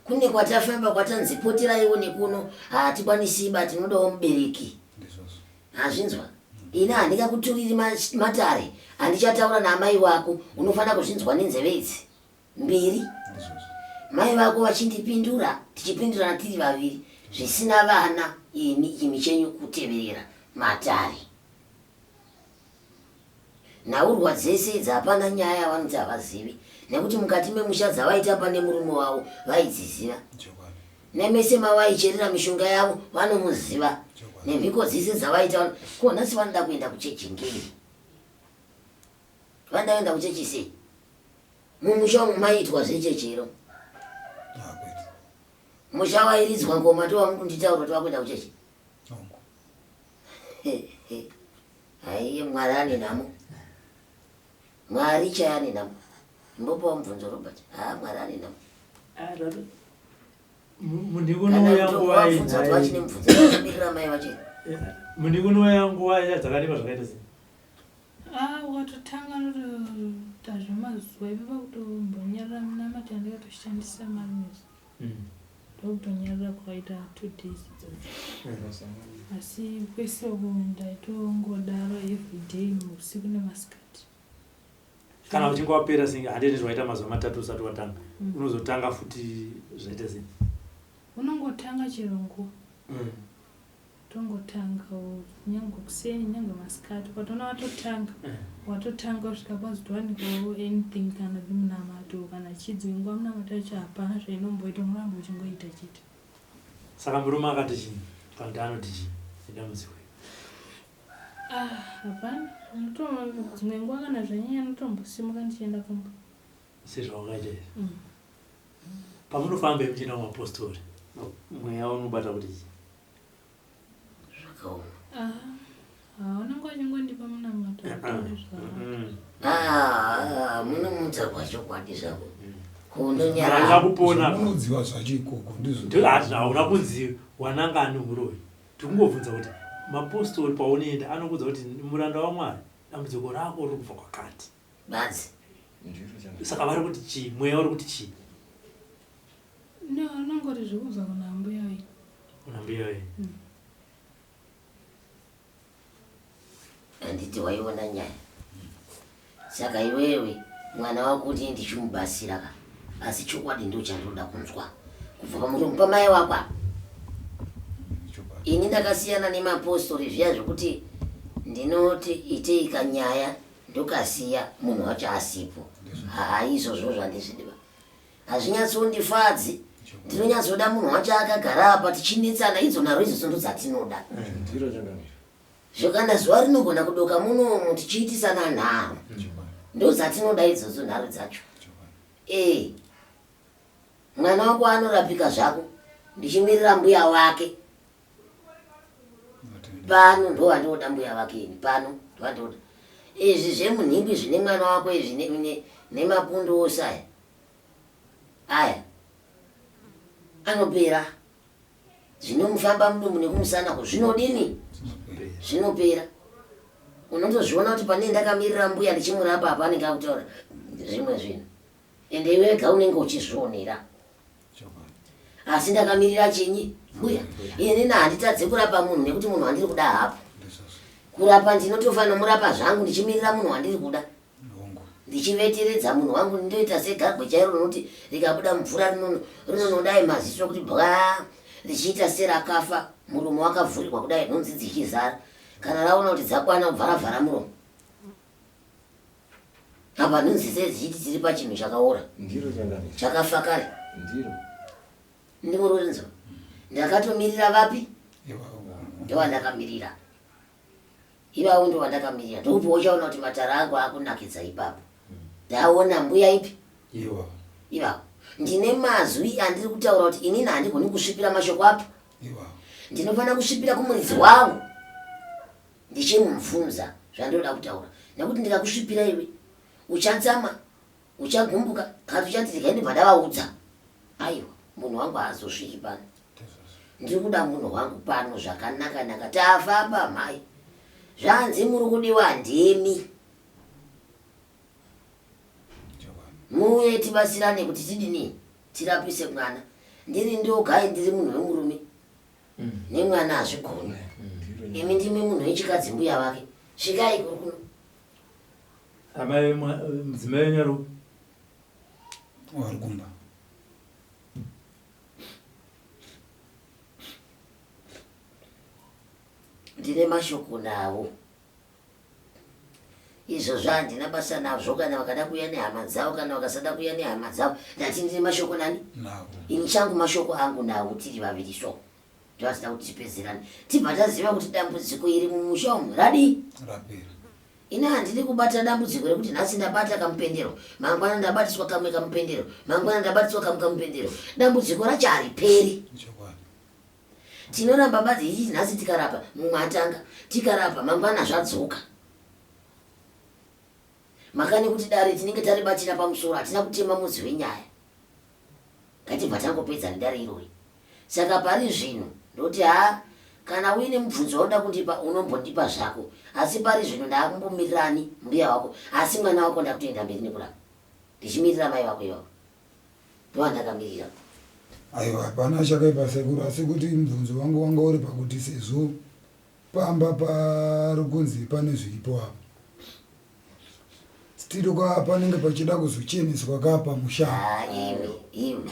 Kune kwatafamba kwatanzi poteraiwo nekuno hatikwanisiba tinodawo mubereki. Hazvinzwa? Ini handingakuturiri matare andichataura naamai wako unofanira kuzvinzwa nenzeve idzi mbiri. Mai vako vachindipindura tichipindurana tiri vaviri zvisina vana imi imi chenyu kuteverera matare. Nhaurwa dzese idzi hapana nyaya yavanoti havazivi nekuti mukati memusha dzavaitamba nemurume wavo vaidziziva. Nemese mavaicherera mishonga yavo vanomuziva. Nemhiko dzese dzavaita ko nhasi vanoda kuenda kuchechi ngei? Vanoda kuenda kuchechi sei? Mumusha umu maiitwa zvechechi here? Musha wairidzwa ngoma ndowamukunditaura kuti vakuenda kuchechi? Haiye Mwari ane nhamo. Mwari chai ane nhamo. Imbopawo mubvunzo Robert. Haa Mwari ane nhamo. Ah, Mundikuno yanguva wabvunza kuti vachine mubvunzo vanomirira mai vacho. Eh, mundikuno yanguva dzakareba zvakaita sei? Ah, ukatotanga notoita zvemazuva ipapa kutombonyarara minamato yandakatoshandisa marumes. Ndokutonyarara kwakaita two days idzodzo. Asi kwese uku ndaitongodaro everyday usiku nemasikati. Kana uchinge wapera senge handiti zvaita mazuva matatu usati watanga mm. Unozotanga futi zvaita sei? Unongotanga chero nguva. Mm. Tongotanga nyangwe kuseni nyangwe masikati ukatoona watotanga eh. Watotanga kusvika pazotowanikawo anything kana munamato kana chidzi nguva munamato yacho hapana zvainomboita unoramba uchingoita chete. Saka murume akati chii kana kuti anoti chii nedambudziko iri? Ah, hapana. Dzimwe nguva kana zvanyanya anotombosimuka ndichienda kumba. Sezvawakaita izvi. Mm. Pamunofamba muchienda kumapostori, mweya unobata kuti chii? Zvakaoma. Ah, ah, unenge uchingondipa munamato utaure zvakanaka. Ah, munomutsa kwachokwadi zvako. Kundonyara. Hauna kupona. Zvamunoziva zvacho ikoko ndizvo. Hauna kunzi wananga ani huroyi. Tikungobvunza kuti mapostori paunoenda anokuudza kuti muranda waMwari dambudziko rako riri kubva kwakati. Badzi. Saka vari kuti chii? Mweya uri kuti chii? No, anongoti zvekubva kuna mbuya wenyu. Kuna mbuya wenyu. Mm. Handiti waiona nyaya. Saka iwewe mwana wako kuti ndichimubatsira ka. Asi chokwadi ndo chandinoda kunzwa. Kubva pamuromo pamai wako apa. Ini ndakasiyana nemapostori zviya zvekuti ndinoti itei kanyaya ndokasiya munhu wacho asipo. Haa izvozvo zvandizvidiba. Hazvinyatsondifadzi. Ndinonyatsoda munhu wacho akagara apa tichinetsana idzo nharo idzodzo ndodzatinoda. Zvokana zuva rinogona kudoka munomu tichiitisana nharo. Ndodzatinoda idzodzo nharo dzacho. Eh. Mwana wako anorapika zvako ndichimirira mbuya wake. Pano ndovandinoda mbuya vake ini pano ndovandinoda. Izvi zvemunhimbi zvine mwana wako izvi nemapundu ose aya aya anopera. Zvinomufamba mudumbu nekumusana ko zvinodini? Zvinopera. Unotozviona kuti pane ndakamirira mbuya ndichimurapa apa anenge akutaura zvimwe zvinhu. Ende iwe wega unenge uchizvionera. Asi ndakamirira chinyi mbuya. Ini handitadze kurapa munhu nekuti munhu wandiri kuda hapo. Kurapa ndinotofanira murapa zvangu ndichimirira munhu wandiri kuda. Ndichiveteredza munhu wangu ndoita segarwe chairo rinoti rikabuda mvura rinonodai maziso kuti bwa richiita serakafa muromo wakavhurirwa kudai nhunzi dzichizara. Kana raona kuti dzakwana kubva ravhara muromo. Apa nhunzi sei dzichiti tiri pachinhu chakaora? Ndiro changamire. Chakafa kare. Ndiro. Ndimuri kurinzwa? Ndakatomirira vapi? Ndovandakamirira. Ivavo ndovandakamirira. Ndokupi uchaona kuti matara angu akunakidza ipapo. Ndaona mbuya ipi? Ivavo. Ndine mazwi andiri kutaura kuti inini handigoni kusvipira mashoko api. Ndinofanira kusvipira kumuridzi wavo ndichimubvunza zvandinoda kutaura. Nekuti ndikakusvipira iwe uchatsamwa, uchagumbuka kana kuti uchati regai ndibva ndavaudza. Aiwa, munhu wangu haazosviki pano. Ndiri kuda munhu wangu pano zvakanaka naka. Tafamba mhai. Zvanzi muri kudiwa ndimi. Muuye tibatsirane kuti tidini tirapise mwana. Ndiri ndoga ndiri munhu wemurume. Nemwana hazvigoni. Imi ndimi munhu wechikadzi mbuya vake. Svikai kuri kuno. Amai mudzimai wenyu ari kupi? Vari kumba. Ndine mashoko navo. Izvozvo handina basa nazvo kana vakada kuuya nehama dzavo kana vakasada kuuya nehama dzavo. Ndati ndine mashoko nani? Navo. Ini changu mashoko angu navo tiri vaviri so. Ndovasida kuti tipedzerane. Tibva taziva kuti dambudziko iri mumusha umu radii? Rapera. Ini handidi kubata dambudziko rekuti nhasi ndabata kamupendero, mangwana ndabatiswa kamwe kamupendero, mangwana ndabatiswa kamwe kamupendero. Dambudziko racho hariperi. Chokwadi. Tinoramba badzi ichi nhasi tikarapa mumwe atanga, tikarapa mangwana zvadzoka. Mhaka nekuti dare tinenge taribatira pamusoro, hatina kutema mudzi wenyaya. Ngatibva tangopedza nedare irori. Saka pari zvino ndoti haa kana uine mubvunzo waunoda kundipa unombondipa zvako asi pari zvino ndaakumbomirira ani mbuya wako asi mwana wako ndakutoenda mberi nekurapa ndichimirira mai vako ivavo ndovandakamirira. Aiwa hapana chakaipa sekuru asi kuti mubvunzo wangu wanga uri pakuti sezvo pamba pari kunzi pane zviripo apa still ka panenge pachida kuzocheneswa ka pamusha. Haa iwe iwe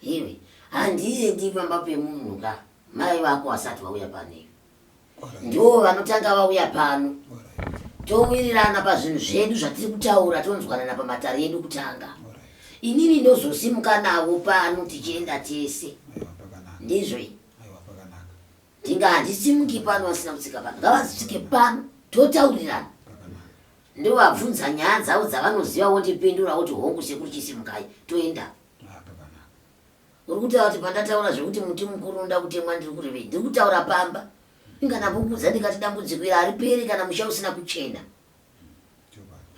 iwe handiendi pamba pemunhu ka mai vako vasati vauya pano iwe ndivo vanotanga vauya pano towirirana pazvinhu zvedu zvatiri kutaura tonzwanana pamatare edu kutanga inini ndozosimuka navo pano tichienda tese ndizvo ndinga handisimuki pano vasina kutsika pano ngavasvike pano totaurirana ndovabvunza nyaya dzavo dzavanoziva wondipindura woti hongu sekuru chisimukai toenda uri kutaura kuti pandataura zvekuti muti mukuru unoda kutemwa ndiri kurevei ndiri kutaura pamba inga ndambokuudza ndikati dambudziko iri hariperi kana musha usina kuchena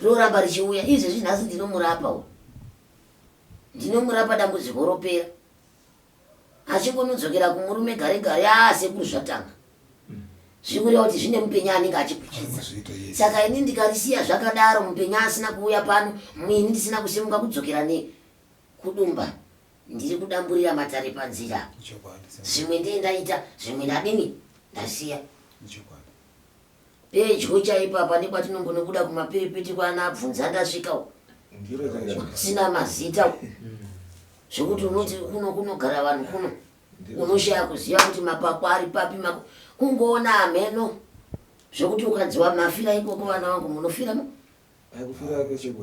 rinoramba richiuya izvezvi nhasi ndinomurapa u ndinomurapa dambudziko ropera achingonodzokera kumurume gare gare aa sekuru zvatanga zvikureva kuti zvine mupenya anenge achikuchidza saka ini ndikarisiya zvakadaro mupenya asina kuuya pano muini ndisina kusimuka kudzokera ne kudumba ndiri kudamburira matare panzira zvimwe ndiye ndaita zvimwe ndadini ndasiya Pedyo chaipo apa nekwatinongonobuda kumapiripiti kwana bvunza ndasvika uko. Kusina mazita uko. Zvekuti unoti kuno kunogara vanhu kuno. Unoshaya kuziva kuti mapako ari papi mako. Kungoona hameno. Zvekuti ukanziwa mafira ikoko vana vangu munofira mo.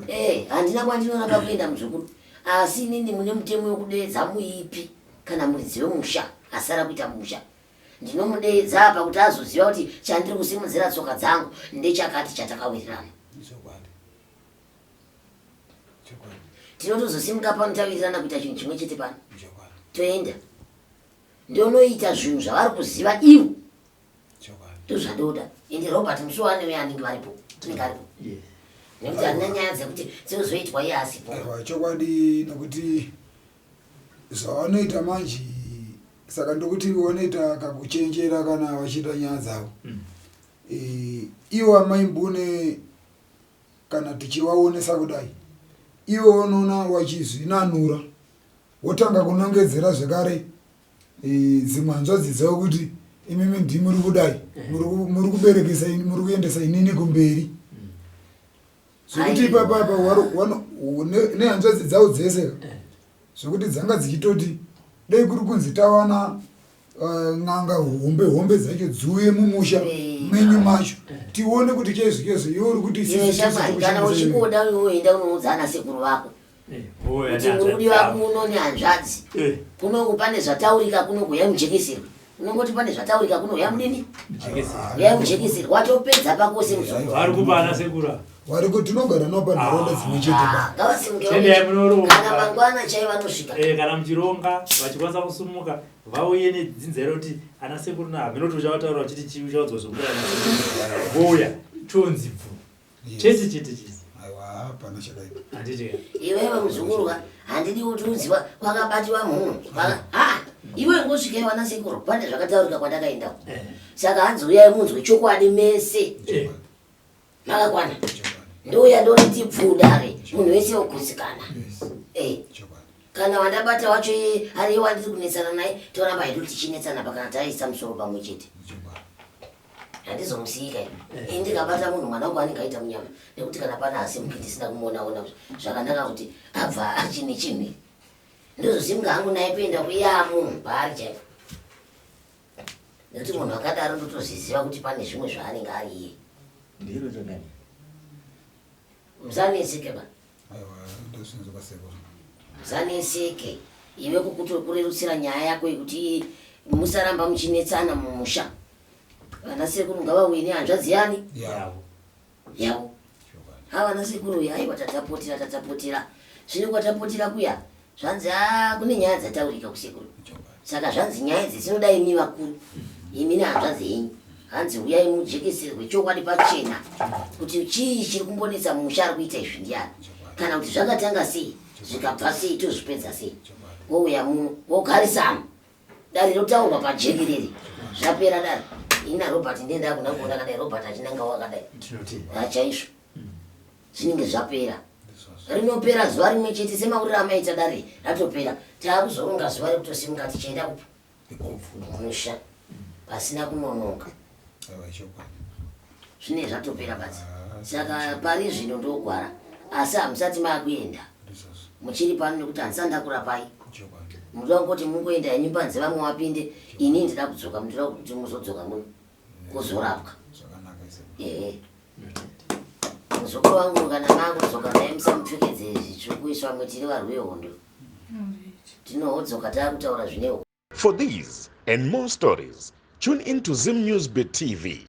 Eh, handina kwandinoramba kuenda muzukuru. Asi inini mune mutemo wekudeedza muipi kana muridzi wemusha asara kuita musha. Ndinomudeedza apa kuti azoziva kuti chandiri kusimudzira tsoka dzangu ndechakati chatakawirirana. Tinotozosimuka pano tawirirana kuita chinhu chimwe chete pano. Toenda. Ndonoita zvinhu zvavari kuziva ivo. Ndozvandoda. Ende Robert musi waanouya anenge varipo. Anenge aripo. Nekuti handina nyaya dzekuti dzinozoitwa iye asipo. Aiwa chokwadi nekuti zvavanoita manje saka ndokuti vanoita kakuchenjera kana vachiita nyaya dzavo mm. e, ivo amai mbune kana tichivaonesa kudai ivo vanoona vachizvinanura wotanga kunongedzera zvekare e, dzimwe hanzvadzi dzavo kuti imimi ndimuri kudai eh. muri kuberekesa muri kuendesa inini kumberi mm. Zvekuti ipapa apa nehanzvadzi dzavo dzese eh. zvekuti dzanga dzichitoti dei kuri kunzi tawana eh, n'anga hombe hombe dzacho dziuye mumusha eh. menyu macho tione kuti chaizvo chaizvo iwe uri kuti kana uchingoda unoenda unoudza ana sekuru vako. Eh, vouya kuti muri nehanzvadzi kudiwa dzavo. kuno nehanzvadzi Eh, kunoku pane zvataurika kunoku uyai mujekesirwe unongoti pane zvataurika kuno uya mudini mujekesere. uyai mujekesirwe watopedza pakose muzukuru Vari kupa ana sekuru ava. Vari kuti tinogara navo panharaunda dzimwe chete Ah, pa. ngavasimuke Tendai munoronga. kana mangwana chai vanosvika. Eh, kana muchironga vachikwanisa kusumuka vauye nedzinza rekuti ana sekuru nahameno kuti uchavataura uchiti chii uchaudzwa zvekuti ana sekuru vouya tonzi bvu chete chete chete. Aiwa, hapana chakaipa. Handiti ka? Iwewe muzukuru ka, handidi kuti uziwa kwakabatiwa mhunhu. Ha, iwe ngosvika iwana sekuru, pane zvakataurika kwandakaenda. Saka hanzi uyai munzwe chokwadi mese. Makakwana. Ndouya ndoniti pfudare, munhu wese ogutsikana. Yes. Chokwadi. Kana wandabata wacho iye ari iye wandiri kunetsana naye, toramba hedu tichinetsana pakana taisa musoro pamwe chete. Chokwadi. Handizomusiyika ini. Ini ndikabata munhu mwana wangu anenge aita munyama nekuti kana pana asimuki ndisina kumuonaona zvakanaka kuti abva achine chinhu. Ndozosimuka hangu naye kuenda kuyamu paari chaipo. Nekuti munhu akadaro ndotozviziva kuti pane zvimwe zvaanenge ari iye. Ndiro chakani. Musaneseke ba. Aiwa, ndozvinzwa sekuru. Musaneseke. Iwe kukutokurerutsira nyaya yako yekuti musaramba muchinetsana mumusha. Vana sekuru ngavauye nehanzvadzi yani? Yavo. Yavo. Ha vana sekuru uya aiwa tatapotera tatapotera. Zvino kwatapotera kuya zvanzi a kune nyaya dzataurika kusekuru. Saka zvanzi nyaya idzi dzinoda imi vakuru. Imi nehanzvadzi yenyu. Hanzi uyai mujekeserwe chokwadi pachena kuti chii chiri kumbonetsa mumusha ari kuita izvi ndiani. Kana kuti zvakatanga sei zvikabva sei tozvipedza sei. Wouya muno wogarisana. Dare rotaurwa pajekerere. Zvapera dare. Ini naRobert ndiye ndakunangoona akadai Robert achinangawo akadai. Tinotenda. Hachaizvo. Zvinenge zvapera. Rinopera zuva rimwe chete semauriro amaita dare ratopera. Taakuzoronga zuva rekutosimuka tichienda kupi? Kumusha. Pasina kunonoka. Aiwa, chokwadi. Zvinenge zvatopera badzi. Saka pari zvino ndogwara. Asi hamusati makuenda. Ndizvozvo. Muchiri pano nekuti handisati ndakurapai. Chokwadi. Munoda kungoti mungoenda henyu panze vamwe vapinde, ini ndida kudzoka, munoda kuti muzodzoka muno kuzorapwa. Zvakanaka izvo. Ehe. Muzukuru wangu kana makudzoka naye musamupfekedze zvitsvuku isu vamwe tiri varwi vehondo. Tinohodzoka taakutaura zvine For these and more stories, tune in to Zim News Bit TV.